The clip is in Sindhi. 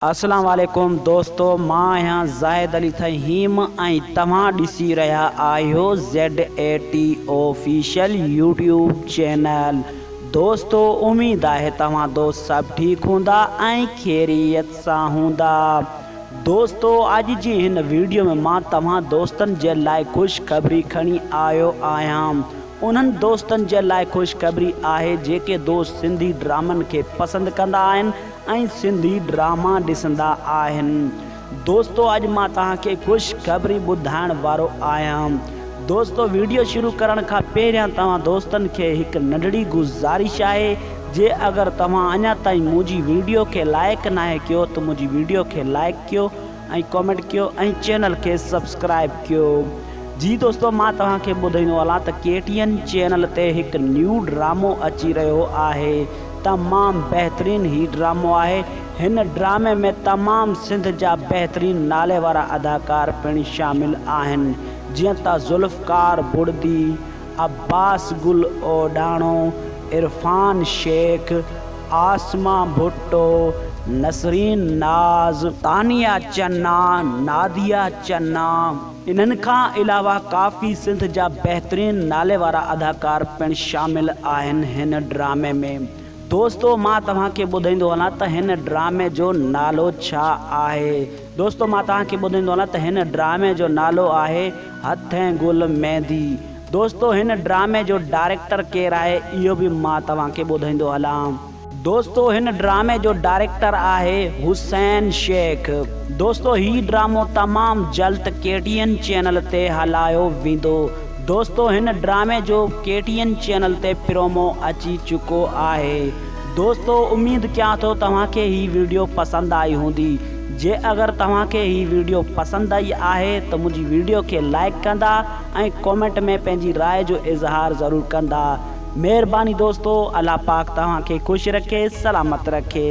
اسلام عليڪم دوستو مان آهيان زاهد علي ٿهيم ۽ توهان ڏسي رهيا آهيو Z A T official YouTube channel دوستو اميد آهي توهان دوست سڀ ٺيڪ هوندا ۽ خيريت سان هوندا دوستو اڄ جي هن ويڊيو ۾ مان توهان دوستن جي لاء خوشخبري کڻي آيو آهيان انهن دوستن جي لاء خوشخبري آهي جيڪي دوست سنڌي ڊرامن کي پسند ڪندا آهن ۽ سنڌي ڊراما ڏسندا آهن. دوستو اڄ مان توهان کي خوشخبري ٻڌائڻ وارو آهيان. دوستو ويڊيو شروع ڪرڻ کان پهريان توهان دوستن کي هڪ ننڍڙي گذارش آهي جي اگر توهان اڃا تائين منهنجي ويڊيو کي لائيڪ ناهي ڪيو ته منهنجي ويڊيو کي لائيڪ ڪيو ۽ ڪامينٽ ڪيو ۽ چينل کي سبسڪرائب ڪيو جي دوستو مان توهان کي ٻڌائيندو هلان ته ڪي ٽي اين چينل تي هڪ نيو ڊرامو اچي رهيو آهي تمام بهترين هي ڊرامو آهي هن ڊرامي ۾ تمام سنڌ جا بهترين نالي وارا اداڪار پڻ شامل آهن جيئن ته ذوالفقار بڙدي عباس گل اوڏاڻو، عرفان شيخ، عاصمه ڀٽو، نسرين ناز، تانيه چنا، ناديه چنا، انهن کان علاوه ڪافي سنڌ جا بهترين نالي وارا اداڪار پڻ شامل آهن هن ڊرامي ۾. دوستو مان توهان کي ٻڌائيندو هلان ته هن ڊرامي جو نالو ڇا آهي. دوستو مان توهان کي ٻڌائيندو هلان ته هن ڊرامي جو نالو آهي هٿين گل ميندي. دوستو هن ڊرامي جو ڊائريڪٽر ڪير آهي اهو به مان توهان کي ٻڌائيندو هلان. دوستو هن ڊرامي جو ڊائريڪٽر آهي حسين شيخ. دوستو هي ڊرامو تمام جلد ڪي ٽي اين چينل تي هلايو ويندو. دوستو هن ڊرامي جو ڪي ٽي اين چينل تي پرومو اچي چڪو آهي دوستو اميد ڪيان ٿو توهان کي هي ويڊيو پسند آئي هوندي جي اگر توهان کي هي ويڊيو پسند آئي آهي ته منهنجي ويڊيو کي لائيڪ ڪندا ۽ ڪومينٽ ۾ پنهنجي راء جو اظهار ضرور ڪندا مهرباني دوستو الله پاڪ توهان کي خوش رکي سلامت رکي.